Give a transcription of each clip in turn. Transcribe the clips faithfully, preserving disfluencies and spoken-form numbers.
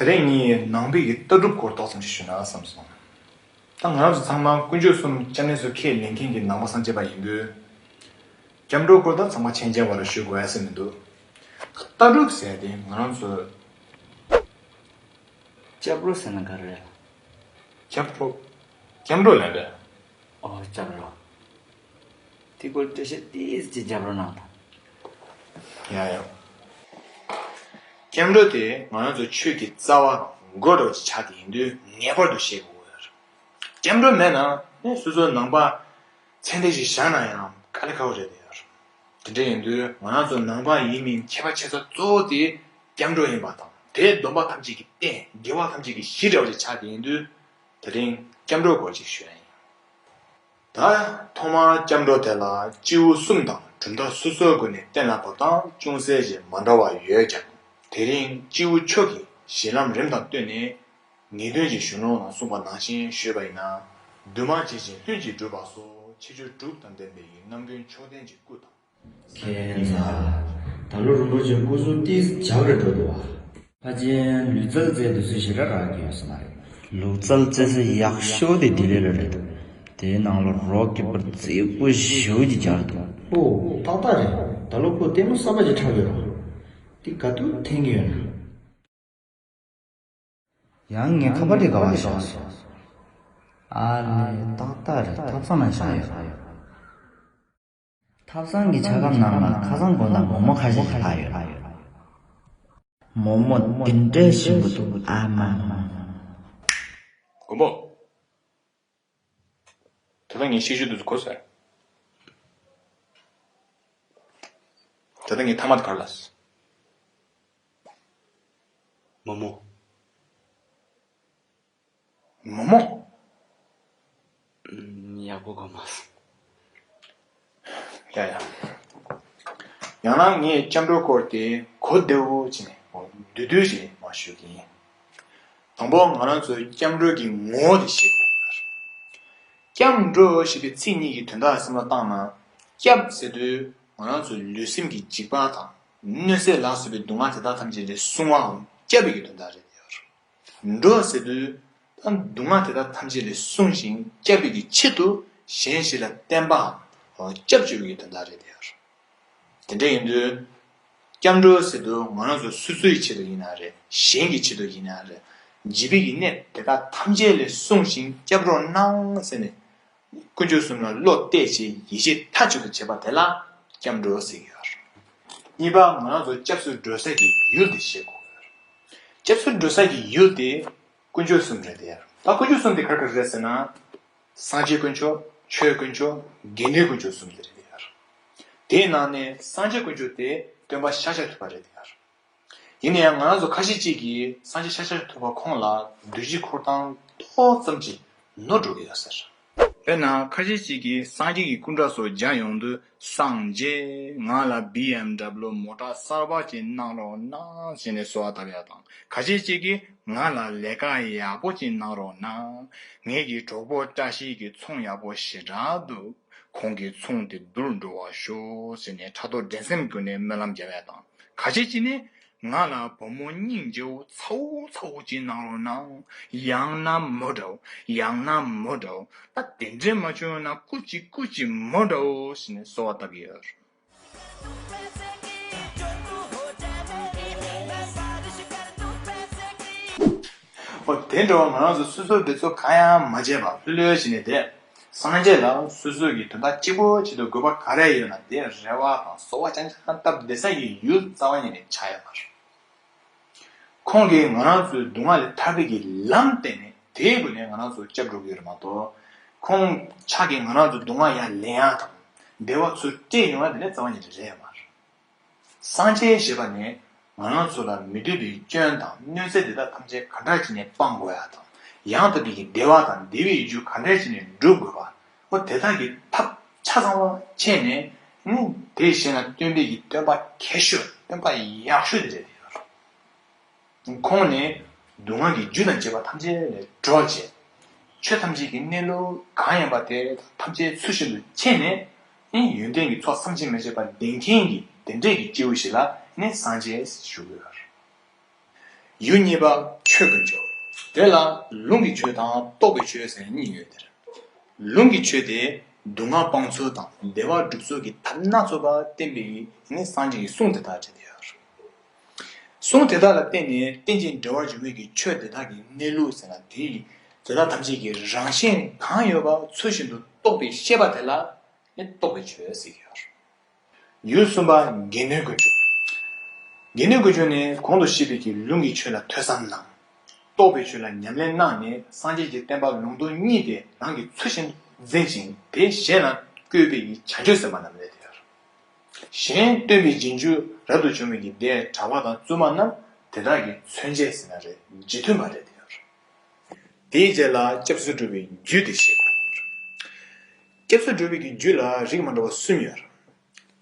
དེ་རིང་ངས་ནང་པའི་གི་ལྟ་གྲུབ་སྐོར་ཏོག་ཙམ་ཞིག་ཞུས་ན་བསམ་སོང་། ད་ང་རང་ཚོ་ཚང་མ་དཀོན་མཆོག་གསུམ་སྐྱབས་གནས་སུ་ཁས་ལེན་མཁན་གྱི་ནང་པ་སངས་རྒྱས་པ་ཡིན་དུས། སྐྱབས་འགྲོའི་སྐོར་ད་ཚང་མ་མཁྱེན་མཁྱེན་པ་རེད། ཞུ་དགོས་ཡ་ཟེར་མི་འདུག་ལྟ་གྲུབ་ཟེར་དེ་ང་རང་ཚོ། སྐྱབས་འགྲོ་ཟེར་ན་ག་རེ་རེད། སྐྱབས་འགྲོ། སྐྱབས་འགྲོ་ལབ་པས། ཨོ། སྐྱབས་འགྲོ། དེ་སྐོར་འགྲེལ་བཤད་ཏོག་ཙམ་རྒྱབ་རོགས་གནང་དང་། ཡ་ཡ། སྐྱབས་འགྲོ་དེ་ང་རང་ཚོ་ཆོས་ཀྱི་རྩ་བ་དང་མགོ་འདྲ་བོ་ཅིག་ཆགས་ཏེ་ཡིན་དུས་ངེས་པར་དུ་ཤེས་དགོས་ཡོད། སྐྱབས་འགྲོ་མེད་ན་ནི་སོ་སོའི་ནང་པ་ཚད་ལྡན་ཞིག་བཞག་ན་ཡང་དཀའ་ལས་ཁག་པོ་རེད་དེ། དེ་འདྲ་ཡིན་དུས་ང་རང་ཚོ་ནང་པ་ཡིན་མིན་ཁྱད་པར་ཕྱེ་ས་གཙོ་བོ་དེ་སྐྱབས་འགྲོ་ཡིན་པ་དང་། དེ་སྡོམ་པ་ཐམས་ཅད་ཀྱི་རྟེན། དགེ་བ་ཐམས་ཅད་ཀྱི་གཞི་འདྲ་བོ་ཅིག་ཆགས་ཏེ་ཡིན་དུས། དེ་རིང་སྐྱབས་འགྲོའི་སྐོར་ཅིག་ཞུ་ཡ་ཡིན། ད་ཐོག་མར་སྐྱབས་འགྲོ་དེ་ལ་སྐྱེས་བུ་གསུམ་དང་གྲུབ་མཐའ་སོ་སོའི་སྒོ་ནས་གཏན་ལ་ཕབ་སྟངས་ཅུང་ཟད་ཅིག་མ་འདྲ་བ་ཡོད་ཀྱང་། དེ་རིང་སྐྱེས་བུ་མཆོག་གི་གཞི་ལམ་རིམ་དང་བསྟུན་ནས་ངེས་དོན་གྱི་གཞུང་ལུགས་ནང་གསུངས་པ་ནང་བཞིན་ཞུས་པ་ཡིན་ན། འདུས་མ་བྱས་ཤིང་ལྷུན་གྱིས་གྲུབ་པ་སོགས་ཁྱད་ཆོས་དྲུག་དང་ལྡན་པའི་རྣམ་ཀུན་མཆོག་ལྡན་གྱི་སྐུ་དང་། ཁྱེད་ཚ། ད་ལོ་རིན་པོ་ཆེ་སྐུ་གཟུགས་ཏིས་འཇགས་རེ་འགྲོ་འདུག་བ། ཕལ་ཆེར་ལུས་རྩལ་རྩེད་དུས་ཚོད་ཞེ་དྲག་རག་གི་ཡོད་ས་མ་རེད། ལུས་རྩལ་རྩེད་ས་ཡག་ཤོས་དེ་ལྡི་ལི་ལ་རེད་འདུག་དེའི་ནང་ལ་རོག་གི་པར་རྩེད་པོ་ཞེ་པོ་ཅིག་རྒྱག་འདུག་ཨོ། ཏག་ཏག་རེད། ད་ལོ་ཁོ་ལྟད་མོ་གསར་པ་ཅིག་འཁྲབ་ཡོད་ར། དེ་ག་དུས་འཐེན་གི་ཡོད་ན། ཡང་ངས་ཁ་པར་དེ་ག་བར་བཞག་སོང་། ཨ་ལས། ཏག་ཏག་རེད། ཐབ་ཚང་ནང་བཞག་ཡོད། ཐབ་ཚང་གི་ཆ་སྒམ་ནང་ལ་ཁ་སང་དགོང་དག་མོག་མོག་ཁ་ཤས་ཤིག་ལྷག་ཡོད། མོག་མོག་འདི་འདྲའི་ཞིམ་པོ་འདུག་ཨ་མ་མ། མགོན་པོ། ད་ལྟ་ངས་བཤད་རྒྱུ་འདུག་གོ་ཟེར། ད་ལྟ་ངས་ཐ་མ་དེ་ག་རེ་ལབ། མོག་མོག་མོག་མོག་ཡག་པོ་གོ་མ་སོང་། ཡ་ཡ། ཡང་ན་ངས་སྐྱབས་འགྲོའི་སྐོར་དེ་གོ་བདེ་བོ་བྱས་ནས་བསྡུས་བསྡུས་བྱས་ནས་མར་ཞུ་གི་ཡིན། དང་པོ་ང་རང་ཚོའི་སྐྱབས་འགྲོའི་གི་ངོ་བོ་དེ་ཤེས་དགོས། སྐྱབས་འགྲོ་ཞེས་པའི་ཚིག་གཉིས་ཀྱི་དོན་དག་བསམ་བློ་བཏང་ན། སྐྱབས་ཟེར་དུས་ང་རང་ཚོའི་ལུས་སེམས་ཀྱི་འཇིགས་པ་དང་གནོད་འཚེ་ལ་སོགས་པའི་སྡུག་བསྔལ་དེ་དག་ཐམས་ཅད་ལས་སྲུང་བའམ་སྐྱབས་པའི་གི་དོན་དག་རེད་དེ། འགྲོ་ཟེར་དུས་ད་སྡུག་བསྔལ་དེ་དག་ཐམས་ཅད་ལས་སྲུང་ཞིང་སྐྱབས་པའི་གི་ཆེད་དུ་གཞན་ཞིག་ལ་བརྟེན་པའམ་སྐྱབས་བཅོལ་བའི་གི་དོན་དག་རེད་དེ། དེ་འདྲ་ཡིན་དུས། སྐྱབས་འགྲོ་ཟེར་དུས་ང་རང་ཚོ་སོ་སོའི་ཆེད་དུ་ཡིན་ན་རེད། གཞན་གྱི་ཆེད་དུ་ཡིན་ན་རེད། འཇིགས་པའི་གི་གནས་དེ་དག་ཐམས་ཅད་ལས་སྲུང་ཞིང་སྐྱབས་རོགས་གནང་ཟེར་ནས། དཀོན་མཆོག་གསུམ་ལ་བློ་གཏད་བྱས་ཡིད་ཆེས་མཐའ་གཅིག་ཏུ་བྱེད་པ་དེ་ལ་སྐྱབས་འགྲོ་ཟེར་གྱི་ཡོད་རེད། གཉིས་པ་ང་རང་ཚོ་སྐྱབས་སུ་འགྲོ་ས་ཀྱི་ཡུལ་དེ་ཤེས་དགོས་ཡོད་རེད། སྐྱབས་སུ་འགྲོ་ས་ཀྱི་ཡུལ་དེ་དཀོན་མཆོག་གསུམ་རེད་དེ། ད་དཀོན་མཆོག་གསུམ་དེ་ག་རེ་ག་རེ་རེད་ཟེར་ན། སངས་རྒྱས་དཀོན་མཆོག་ཆོས་དཀོན་མཆོག་དགེ་འདུན་དཀོན་མཆོག་གསུམ་དེ་རེད་དེ། དེའི་ནང་ནས་སངས་རྒྱས་དཀོན་མཆོག་དེ་སྟོན་པ་ཤཱཀྱ་ཐུབ་པ་རེད་དེ། ཡིན་ན་ཡང་ང་རང་ཚོ་ཁ་ཤས་ཅིག་གིས་སངས་རྒྱས་ཤཱཀྱ་ཐུབ་པ་ཁོང་ལ་བདུད་བཞི་འཁོར་སྟངས་ཏོག་ཙམ་ཅིག་ནོར་འགྲོ་གི་ཡོད་ཟེར། དཔེར་ན་ཁ་ཤས་ཅིག་གིས་སངས་རྒྱས་ཀྱི་སྐུ་འདྲ་སོགས་མཇལ་ཡོང་དུས། སངས་རྒྱས་ང་ལ་བི་ཨེམ་ཌབ་ལུ་མོ་ཊ་གསར་པ་ཅིག་གནང་རོགས་གནང་ཟེར་ནས་གསོལ་བ་བཏབ་ཡ་དང་། ཁ་ཤས་ཅིག་གིས་ང་ལ་ལས་ཀ་ཡག་པོ་ཅིག་གནང་རོགས་གནང་། ངེད་ཀྱི་གྲོགས་པོ་བཀྲ་ཤིས་ཀྱི་ཚོང་ཡག་པོ་ཞེ་དྲག་འདུག་ཁོང་གི་ཚོང་དེ་སྡུག་འགྲོ་བ་ཤོག་ཟེར་ནས་ཕྲག་དོག་འགྲན་སེམས་ཀུན་ནས་སྨོན་ལམ་རྒྱབ་ཡ་དང་། ཁ་ཤས་ཅིག་ནི་ང་ལ་བུ་མོ་སྙིང་རྗེ་བོ་ཚ་བོ་ཚ་བོ་ཅིག་གནང་རོགས་གནང་། ཡང་ན་མོ་འདྲ་བོ། ཡང་ན་མོ་འདྲ་བོ། ད་དེ་འདྲས་མ་བྱུང་ན་སྐུ་མཁྱེན་སྐུ་མཁྱེན་མོ་འདྲ་བོ་ཟེར་ནས་གསོལ་བ་བཏབ་ཀྱི་ཡོད། འོ་དེ་འདྲ་བ་ང་རང་ཚོ་སོ་སོའི་འབད་རྩོལ་གང་ཡང་མ་བྱས་པར་ལྷོད་ལྷོད་བྱས་ནས་བསྡད། སངས་རྒྱས་ལ་སོ་སོའི་གི་དོན་དག་གཅིག་པོ་ཆེད་དུ་དགོས་པ་ག་རེ་ཡོད་ན་དེ་རེ་བ་དང་གསོལ་བ་རྐྱང་རྐྱང་བཏབ་བསྡད་ས་ཡི་ཡུལ་རྩ་བ་ཉིད་ནས་ཆགས་ཡོད་མ་རེད། ཁོང་གིས་ང་རང་ཚོའི་སྡུག་བསྔལ་ལས་ཐར་པའི་གི་ལམ་བསྟན་ནས་དེའི་སྒོ་ནས་ང་རང་ཚོ་སྐྱབས་འགྲོ་གི་ཡོད་རེད་མ་གཏོགས། ཁོང་ཅག་གིས་ང་རང་ཚོའི་སྡུག་བསྔལ་ཡར་ལེན་ཡག་དང་བདེ་བ་ཚུར་སྤྲད་ཡོང་ཡག་དེ་ལས་རྩ་བ་ཉིད་ནས་རེད་མ་རེད། སངས་རྒྱས་ཞེས་པ་ནི་ང་རང་ཚོ་ལ་མི་འདོད་པའི་སྐྱོན་དང་གནོད་འཚེ་དེ་དག་ཐམས་ཅད་ག་འདྲ་བྱས་ནས་སྤང་དགོས་ཡག་དང་། ཡང་དག་པའི་གི་བདེ་བ་དང་བདེ་བའི་རྒྱུ་ག་འདྲ་བྱས་ནས་སྒྲུབ་དགོས་པ། འོ་དེ་དག་གི་ཐབས་ཆ་ཚང་བ་ཤེས་ནས་ནི་དེ་གཞན་ལ་སྟོན་པའི་གི་སྟོན་པ་མཁས་ཤོས་སྟོན་པ་ཡག་ཤོས་དེ་རེད་དེ། ཁོང་ནི་སྡུག་བསྔལ་གྱི་རྒྱུ་དང་བཅས་པ་ཐམས་ཅད་ལས་གྲོལ་བྱས། ཆོས་ཐམས་ཅད་ཀྱི་གནས་ལུགས་གང་ཡིན་པ་དེ་ཐམས་ཅད་ཚུལ་བཞིན་དུ་མཁྱེན་ནས་ནི་ཡོན་ཏན་གྱི་ཚོགས་བསམ་གྱིས་མི་ཁྱབ་པ་ལྡན་མཁན་གྱི་དེ་འདྲས་ཀྱི་སྐྱེས་བུ་ཞིག་ལ་ནི་སངས་རྒྱས་ཞུ་གི་ཡོད། ཡུལ་གཉིས་པ་ཆོས་དཀོན་མཆོག་དེ་ལ་ལུང་གི་ཆོས་དང་རྟོགས་པའི་ཆོས་ཟེར་གཉིས་ཡོད་དེ། ལུང་གི་ཆོས་དེ་སྡུག་བསྔལ་སྤང་ཚུལ་དང་བདེ་བ་སྒྲུབ་ཚུལ་གྱི་ཐབས་སྣ་ཚོགས་པ་བསྟན་པའི་ནི་སངས་རྒྱས་ཀྱི་གསུང་དེ་དག་བྲིས་ཏེ་ཡོད། གསུང་དེ་དག་ལ་བརྟེན་ནས་རྟེན་ཅིང་འབྲེལ་བར་འབྱུང་བའི་གི་ཆོས་དེ་དག་གི་གནས་ལུགས་ཟེར་ན་དེ་ཡི་དེ་དག་ཐམས་ཅད་ཀྱི་རང་བཞིན་གང་ཡོད་པ་ཚུལ་བཞིན་དུ་རྟོགས་པའི་ཤེས་པ་དེ་ལ་ནི་རྟོགས་པའི་ཆོས་ཟེར་གྱི་ཡོད། ཡུལ་གསུམ་པ་དགེ་འདུན་དཀོན་མཆོག་དགེ་འདུན་དཀོན་མཆོག་ནི་གོང་དུ་བཤད་པའི་གི་ལུང་གི་ཆོས་ལ་ཐོས་བསམ་གནང་། རྟོགས་པའི་ཆོས་ལ་ཉམས་ལེན་གནང་ནས་སངས་རྒྱས་ཀྱི་བསྟན་པ་ལུང་རྟོགས་གཉིས་དེ་རང་གི་ཚུལ་བཞིན་འཛིན་ཅིང་དེ་གཞན་ལ་བཀོད་པའི་གི་བྱང་ཆུབ་སེམས་དཔའ་རྣམས་རེད་དེ། གཞན་སྟོན་པའི་རྗེས་འཇུག་རབ་ཏུ་བྱུང་བའི་གི་སྡེ་གྲྭ་པ་དང་བཙུན་མ་རྣམས་དེ་དག་གི་མཚོན་བྱེད་ཟེར་ན་རེད་རྗེས་མཐུན་པ་རེད་དེ། དེའི་རྗེས་ལ་སྐྱབས་སུ་འགྲོ་བའི་རྒྱུ་དེ་བཤད་དགོས། སྐྱབས་སུ་འགྲོ་བའི་གི་རྒྱུ་ལ་རིགས་མ་འདྲ་བ་གསུམ་ཡོད།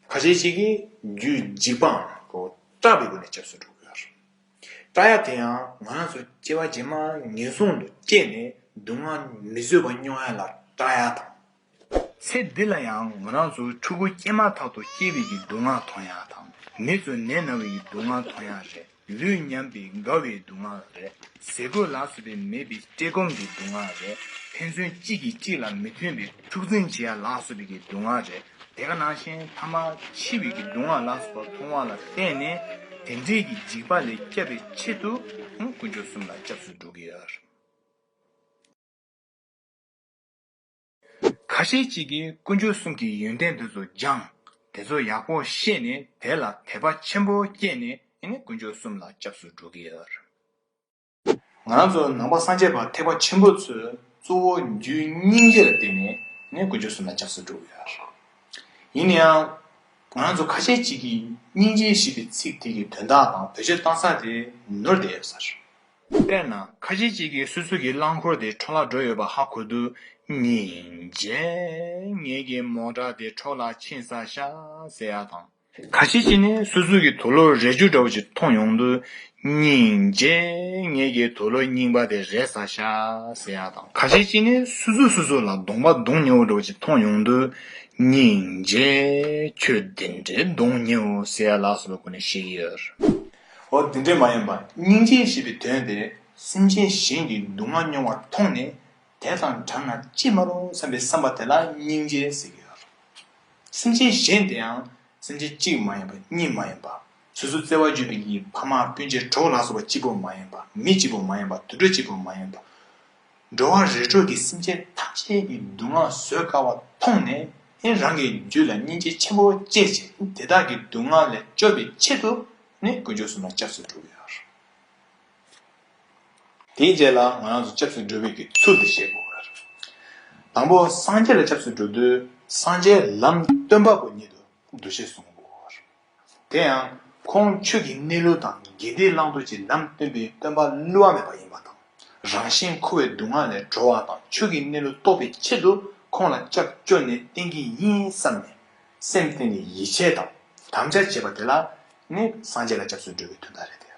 ཁ་ཤས་ཅིག་གིས་རྒྱུ་འཇིགས་པའམ་ཁོ་སྐྲག་པའི་སྒོ་ནས་སྐྱབས་སུ་འགྲོ་དགོས། སྐྲག་ཡ་དེ་ཡང་ང་རང་ཚོ་སྐྱེ་བ་རྗེས་མ་ངན་སོང་དུ་སྐྱེས་ནས་སྡུག་བསྔལ་མི་བཟོད་པ་མྱོང་ཡ་ལ་སྐྲག་ཡ་དང་། ཚེ་འདི་ལ་ཡང་ང་རང་ཚོ་ཕྲུ་གུ་སྐྱེས་མ་ཐག་ཏུ་སྐྱེ་བའི་གི་སྡུག་བསྔལ་མཐོང་ཡ་དང་། མི་ཚོ་ནད་ན་བའི་གི་སྡུག་བསྔལ་མཐོང་ཡ་རེད། ལུས་ཉམས་པའི་རྒ་བའི་སྡུག་བསྔལ་རེད། ཟས་གོས་ལ་སོགས་པའི་མེད་པའི་བཀྲེས་སྐོམ་གྱི་སྡུག་བསྔལ་རེད། ཕན་ཚུན་གཅིག་གིས་གཅིག་ལ་མི་མཐུན་པའི་འཁྲུག་འཛིང་བྱེད་ཡ་ལ་སོགས་པའི་གི་སྡུག་བསྔལ་རེད། དེ་ག་ནང་བཞིན་ཐ་མ་འཆི་བའི་གི་སྡུག་བསྔལ་ལ་སོགས་པ་མཐོང་བ་ལ་བརྟེན་ནས་དེ་འདྲའི་གི་འཇིགས་པ་ལས་སྐྱབས་པའི་ཆེད་དུ་དཀོན་མཆོག་གསུམ་ལ་སྐྱབས་སུ་འགྲོ་གི་ཡོད། ཁ་ཤས་ཅིག་གིས་དཀོན་མཆོག་གསུམ་གྱི་ཡོན་ཏན་དེ་ཚོ་སྦྱངས། དེ་ཚོ་ཡག་པོ་ཤེས་ནས་དེ་ལ་དད་པ་ཆེན་པོ་སྐྱེས་ནས་ཨེ་ནི་དཀོན་མཆོག་གསུམ་ལ་སྐྱབས་སུ་འགྲོ་གི་ཡོད། ང་རང་ཚོ་ནང་པ་སངས་རྒྱས་པ་ཐེག་པ་ཆེན་པོ་ཚོས་གཙོ་བོ་རྒྱུའི་སྙིང་རྗེ་ལ་བརྟེན་ནས་ནི་དཀོན་མཆོག་གསུམ་ལ་སྐྱབས་སུ་འགྲོ་གི་ཡོད། ཡིན་ན་ཡང་ང་རང་ཚོ་ཁ་ཤས་ཅིག་གིས་སྙིང་རྗེ་ཞེས་པའི་ཚིག་དེ་གི་དོན་དག་དང་བེད་སྤྱོད་བཏང་ས་དེ་ནོར་བསྡད་ཡོད་ས་རེད། དཔེར་ན་ཁ་ཤས་ཅིག་གིས་སོ་སོ་གི་རླངས་འཁོར་དེ་འཕྲོ་བརླག་འགྲོ་ཡོད་པ་ཧ་གོ་དུས་སྙིང་རྗེ། ངེད་ཀྱི་མོ་ཊ་དེ་འཕྲོ་བརླག་ཕྱིན་ཚར་ཤག་ཟེར་ཡ་དང་། ཁ་ཤས་ཅིག་ནི་སོ་སོ་གི་དུག་ལོག་རས་ཆུང་འདྲ་བོ་ཅིག་མཐོང་ཡོང་དུས་སྙིང་རྗེ། ངེད་ཀྱི་དུག་ལོག་རྙིང་པ་དེ་རལ་ཚར་ཤག་ཟེར་ཡ་དང་། ཁ་ཤས་ཅིག་ནི་སོ་སོ་སོ་སོ་ལ་གདོང་པ་གདོང་ཉེ་བོ་འདྲ་བོ་ཅིག་མཐོང་ཡོང་དུས་སྙིང་རྗེ། ཁྱོད་དེ་འདྲའི་གདོང་ཉེ་བོ་ཟེར་ཡ་ལ་སོགས་པའི་སྒོ་ནས་བཤད་ཀྱི་ཡོད། འོ་དེ་འདྲས་མ་ཡིན་པ་སྙིང་རྗེ་ཞེས་པའི་དོན་དེ་སེམས་ཅན་གཞན་གྱི་སྡུག་བསྔལ་མྱོང་བ་མཐོང་ནས་དེ་དང་བྲལ་ན་ཅི་མ་རུང་བསམ་པའི་བསམ་པ་དེ་ལ་སྙིང་རྗེ་ཟེར་གྱི་ཡོད། སེམས་ཅན་གཞན་དེ་ཡང་སེམས་ཅན་གཅིག་མ་ཡིན་པ་གཉིས་མ་ཡིན་པ་སོ་སོ་བརྩེ་བ་བརྗོད་པའི་ཕ་མ་སྤུན་མཆེད་གྲོགས་ལ་སོགས་པ་གཅིག་པོ་མ་ཡིན་པ་མི་གཅིག་པོ་མ་ཡིན་པ་དུད་འགྲོ་གཅིག་པོ་མ་ཡིན་པ། འགྲོ་བ་རིགས་དྲུག་གི་སེམས་ཅན་ཐམས་ཅད་ཀྱི་སྡུག་བསྔལ་བཟོད་དཀའ་བ་མཐོང་ནས་ཨེ་རང་གི་རྒྱུད་ལ་སྙིང་རྗེ་ཆེན་པོ་སྐྱེས་ཤིང་དེ་དག་གི་སྡུག་བསྔལ་ལས་སྐྱོབ་པའི་ཆེད་དུ་ནི་དཀོན་མཆོག་གསུམ་ལ་སྐྱབས་སུ་འགྲོ་གི་ཡོད། དེའི་རྗེས་ལ་ང་རང་ཚོ་སྐྱབས་སུ་འགྲོ་བའི་གི་ཚུལ་དེ་བཤད་དགོས་པ་རེད། དང་པོ་སངས་རྒྱས་ལ་སྐྱབས་སུ་འགྲོ་དུས་སངས་རྒྱས་ལམ་སྟོན་པ་པོ་ཉིད་དུ་འདུ་ཤེས་བཟུང་དགོས་པ་རེད། དེ་ཡང་ཁོང་ཆོས་ཀྱི་གནས་ལུགས་དང་དགེ་སྡིག་བླང་དོར་གྱི་ལམ་སྟོན་པའི་སྟོན་པ་བསླུ་བ་མེད་པ་ཡིན་པ་དང་། རང་གཞན་འཁོར་བའི་སྡུག་བསྔལ་ལས་གྲོལ་བ་དང་ཆོས་ཀྱི་གནས་ལུགས་རྟོགས་པའི་ཆེད་དུ་ཁོང་ལ་སྐྱབས་བཅོལ་ནས་བསྟེན་གྱི་ཡིན་བསམ་ནས་སེམས་གཏིང་ནས་ཡིད་ཆེས་དང་དམ་བཅའ་བྱས་པ་དེ་ལ་ནི་སངས་རྒྱས་ལ་སྐྱབས་སུ་འགྲོ་བའི་དོན་དག་རེད་དེ།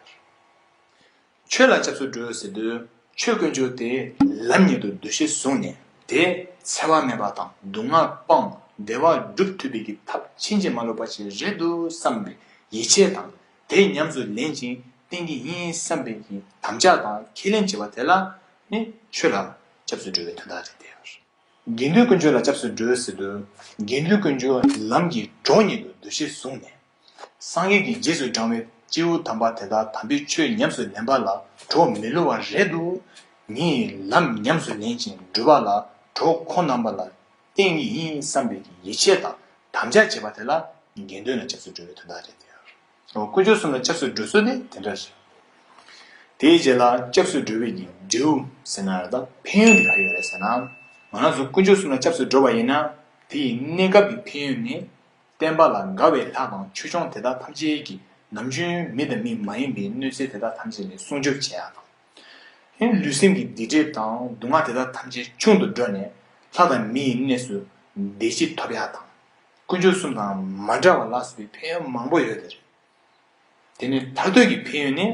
ཆོས་ལ་སྐྱབས་སུ་འགྲོ་ཟེར་དུས་ཆོས་དཀོན་མཆོག་དེ་ལམ་ཉིད་དུ་འདུ་ཤེས་བཟུང་ནས་དེ་འཚེ་བ་མེད་པ་དང་སྡུག་བསྔལ་སྤངས་བདེ་བ་སྒྲུབ་ཐུབ་པའི་གི་ཐབས་ཕྱིན་ཅི་མ་ལོག་པ་ཞིག་རེད་འདུག་བསམ་པའི་ཡིད་ཆེས་དང་དེ་ཉམས་སུ་ལེན་ཅིང་བསྟེན་གྱི་ཡིན་བསམ་པའི་གི་དམ་བཅའ་དང་ཁས་ལེན་བྱེད་པ་དེ་ལ་ནི་ཆོས་ལ་སྐྱབས་སུ་འགྲོ་བའི་དོན་དག་རེད་དེ། དགེ་འདུན་དཀོན་མཆོག་ལ་སྐྱབས་སུ་འགྲོ་ཟེར་དུས་དགེ་འདུན་དཀོན་མཆོག་ལམ་གྱི་གྲོགས་ཉིད་དུ་འདུ་ཤེས་བཟུང་ནས། སངས་རྒྱས་ཀྱི་རྗེས་སུ་འབྲང་བའི་སྐྱེས་བུ་དམ་པ་དེ་དག་དམ་པའི་ཆོས་ཉམས་སུ་ལེན་པ་ལ་གྲོགས་མི་བསླུ་བ་རེད་འདུག་ངས་ལམ་ཉམས་སུ་ལེན་ཅིང་སྒྲུབ་པ་ལ་གྲོགས་ཁོང་རྣམ་པ་ལ་བསྟེན་གྱི་ཡིན་བསམ་པའི་ཡིད་ཆེས་དང་དམ་བཅའ་བྱེད་པ་དེ་ལ་དགེ་འདུན་ལ་སྐྱབས་སུ་འགྲོ་བའི་དོན་དག་རེད་དེ། དཀོན་མཆོག་གསུམ་ལ་སྐྱབས་སུ་འགྲོ་ཚུལ་ནི་དེ་འདྲ་ཞིག་དེའི་རྗེས་ལ་སྐྱབས་སུ་འགྲོ་བའི་གི་འབྲས་བུ་ཟེར་ན་རེད་ད་ཕན་ཡོན་དེ་ག་ཡོད་རེད་ཟེར་ན། ང་རང་ཚོ་དཀོན་མཆོག་གསུམ་ལ་སྐྱབས་སུ་འགྲོ་བ་ཡིན་ན་དེ་ཡི་གནས་སྐབས་ཀྱི་ཕན་ཡོན་ནི། བསྟན་པ་ལ་དགའ་བའི་ལྷ་དང་ཆོས་སྐྱོང་དེ་དག་ཐམས་ཅད་ཀྱིས་ནམ་རྒྱུན་མི་དང་མི་མ་ཡིན་པའི་གནོད་འཚེ་དེ་དག་ཐམས་ཅད་ལས་སྲུང་སྐྱོབ་བྱེད་ཡག་དང་། ལུས་སེམས་ཀྱི་སྡིག་སྒྲིབ་དང་སྡུག་བསྔལ་དེ་དག་ཐམས་ཅད་ཆུང་དུ་འགྲོ་ནས་ལྷ་དང་མི་ཡི་གནས་སུ་བདེ་སྐྱིད་ཐོབ་ཡག་དང་། དཀོན་མཆོག་གསུམ་དང་མ་འདྲ་བ་ལ་སོགས་པའི་ཕན་ཡོན་མང་པོ་ཡོད་དེ་རེད། དེ་ནས་མཐར་ཐུག་གི་ཕན་ཡོན་ནི།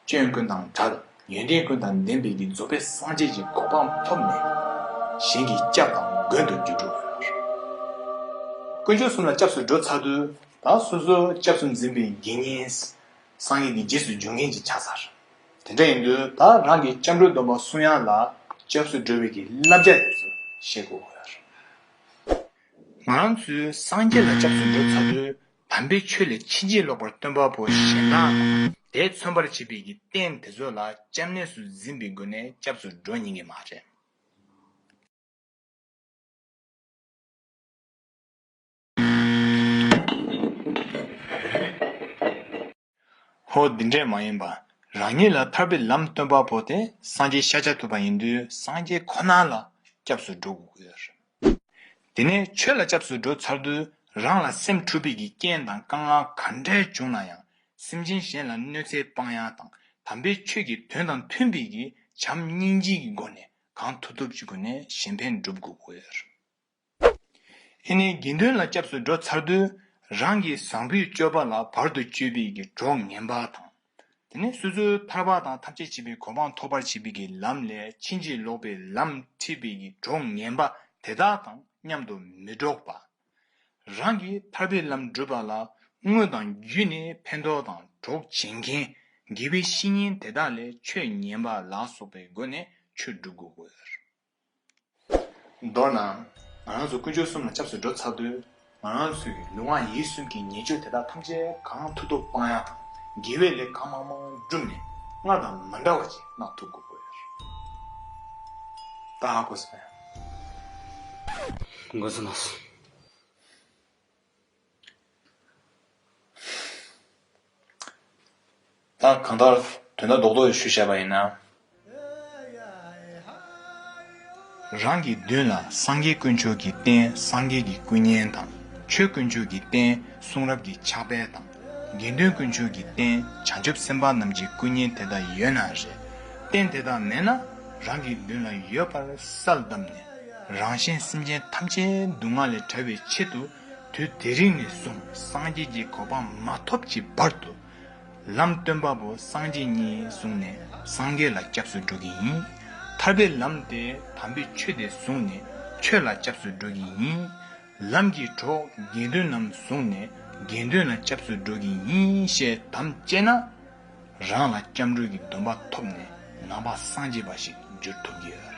སྐྱོན་ཀུན་དང་བྲལ། ཡོན་ཏན་ཀུན་དང་ལྡན་པའི་གི་རྫོགས་པའི་སངས་རྒྱས་ཀྱི་གོ་འཕང་ཐོབ་ནས། གཞན་གྱི་སྐྱབས་དང་མགོན་དུ་འགྱུར་འགྲོ་བར། དཀོན་མཆོག་གསུམ་ལ་སྐྱབས་སུ་འགྲོ་ཚར་དུས་ད་སོ་སོ་སྐྱབས་སུ་འཛིན་པའི་དགེ་བསྙེན། སངས་རྒྱས་ཀྱི་རྗེས་སུ་འཇུག་མཁན་ཅིག་ཆགས་ཚར། དེ་འདྲ་ཡིན་དུས་ད་རང་གི་སྐྱབས་འགྲོའི་སྡོམ་པ་སྲུང་ཡག་ལ་སྐྱབས་སུ་འགྲོ་བའི་གི་བསླབ་བྱ་དེ་ཚོ་ཤེས་དགོས་ཀྱི་ཡོད་རེད། ང་རང་ཚོས་སངས་རྒྱས་ལ་སྐྱབས་སུ་འགྲོ་ཚར་དུས་དམ་པའི་ཆོས་ལས་ཕྱིན་ཅི་ལོག་པར་སྟོན་པ་པོ་གཞན་དག་དང་དེས་མཚོན་པར་བྱེད་པའི་གི་རྟེན་དེ་ཚོ་ལ་སྐྱབས་གནས་སུ་འཛིན་པའི་སྒོ་ནས་སྐྱབས་སུ་འགྲོ་ཉན་གྱི་མ་རེད། ཧོ། འདི་འདྲས་མ་ཡིན་པ། རང་ཉིད་ལ་ཐར་པའི་ལམ་སྟོན་པ་པོ་དེ་སངས་རྒྱས་ཤཱཀྱ་ཐུབ་པ་ཡིན་དུས་སངས་རྒྱས་ཁོ་ན་ལ་སྐྱབས་སུ་འགྲོ་དགོས་ཀྱི་ཡོད་རེད། དེ་ནས་ཆོས་ལ་སྐྱབས་སུ་འགྲོ་ཚར་དུས་རང་ལ་སེམས་འཁྲུགས་པའི་གི་རྐྱེན་དང་དཀའ་ངལ་ག་འདྲས་བྱུང་ན་ཡང་སེམས་ཅན་གཞན་ལ་གནོད་འཚེ་སྤང་ཡག་དང་དམ་པའི་ཆོས་ཀྱི་དོན་དང་མཐུན་པའི་གི་བྱམས་སྙིང་རྗེའི་གི་སྒོ་ནས་གང་ཐུབ་ཐུབ་ཀྱི་སྒོ་ནས་གཞན་ཕན་སྒྲུབ་དགོས་ཀྱི་ཡོད་རེད། ཨེ་ནས་དགེ་འདུན་ལ་སྐྱབས་སུ་འགྲོ་ཚར་དུས་རང་གི་བཟང་པོའི་སྤྱོད་པ་ལ་བར་དུ་གཅོད་པའི་གི་གྲོགས་ངན་པ་དང་། དེ་ནས་སོ་སོའི་ཐར་པ་དང་ཐམས་ཅད་མཁྱེན་པའི་གོ་འཕང་ཐོབ་པར་བྱེད་པའི་གི་ལམ་ལས་ཕྱིན་ཅི་ལོག་པའི་ལམ་ཁྲིད་པའི་གི་གྲོགས་ངན་པ་དེ་དག་དང་མཉམ་དུ་མི་འགྲོགས་པ། རང་གིས་ཐར་པའི་ལམ་བསྒྲུབ་པ་ལ་དངོས་དང་བརྒྱུད་ནས་ཕན་ཐོགས་དང་གྲོགས་བྱེད་མཁན་དགེ་བའི་བཤེས་གཉེན་དེ་དག་ལས་ཆོས་ཉན་པ་ལ་སོགས་པའི་སྒོ་ནས་ཆོས་སྒྲུབ་དགོས་ཀྱི་ཡོད་རེད། མདོར་ན། ང་རང་ཚོ་དཀོན་མཆོག་གསུམ་ལ་སྐྱབས་སུ་འགྲོ་ཚར་དུས། ང་རང་ཚོའི་ལུས་ངག་ཡིད་གསུམ་གྱི་ཉེས་སྤྱོད་དེ་དག་ཐམས་ཅད་གང་ཐུབ་ཐུབ་སྤང་ཡག་དང་། དགེ་བའི་ལས་གང་མང་མང་བསྒྲུབས་ནས་སྔར་དང་མ་འདྲ་བ་ཅིག་གནང་ཐུབ་དགོས་ཀྱི་ཡོད་རེད། ད་ཧ་གོ་སོང་ངས། གོ་སོང་ལགས། ད་གང་ལྟར་དོན་དག་རྡོག་རྡོག་ཞུས་བཞག་པ་ཡིན་ན། རང་གི་མདུན་ལ་སངས་རྒྱས་དཀོན་མཆོག་གི་རྟེན་སངས་རྒྱས་ཀྱི་སྐུ་བརྙན་དང་། ཆོས་དཀོན་མཆོག་གི་རྟེན་གསུང་རབ་ཀྱི་ཕྱག་དཔེ་དང་། དགེ་འདུན་དཀོན་མཆོག་གི་རྟེན་བྱང་ཆུབ་སེམས་དཔའ་རྣམས་ཀྱི་སྐུ་བརྙན་དེ་དག་ཡོད་ན་རེད། རྟེན་དེ་དག་མེད་ན་རང་གི་མདུན་ལ་ཡོད་པར་གསལ་བཏབ་ནས། རང་གཞན་སེམས་ཅན་ཐམས་ཅད་སྡུག་བསྔལ་ལས་བྲལ་བའི་ཆེད་དུ་དུས་དེ་རིང་ནས་བཟུང་སངས་རྒྱས་ཀྱི་གོ་འཕང་མ་ཐོབ་ཀྱི་བར་དུ། ལམ་སྟོན་པ་པོ་སངས་རྒྱས་ཉིད་བཟུང་ནས་སངས་རྒྱས་ལ་སྐྱབས་སུ་འགྲོ་གི་ཡིན། ཐར་པའི་ལམ་དེ་དམ་པའི་ཆོས་དེ་བཟུང་ནས་ཆོས་ལ་སྐྱབས་སུ་འགྲོ་གི་ཡིན། ལམ་གྱི་གྲོགས་དགེ་འདུན་རྣམས་བཟུང་ནས་དགེ་འདུན་ལ་སྐྱབས་སུ་འགྲོ་གི་ཡིན་ཞེས་དམ་བཅས་ན། རང་ལ་སྐྱབས་འགྲོ་གི་སྡོམ་པ་ཐོབ་ནས་ནང་པ་སངས་རྒྱས་པ་ཞིག་འགྱུར་ཐུབ་ཀྱི་ཡོད།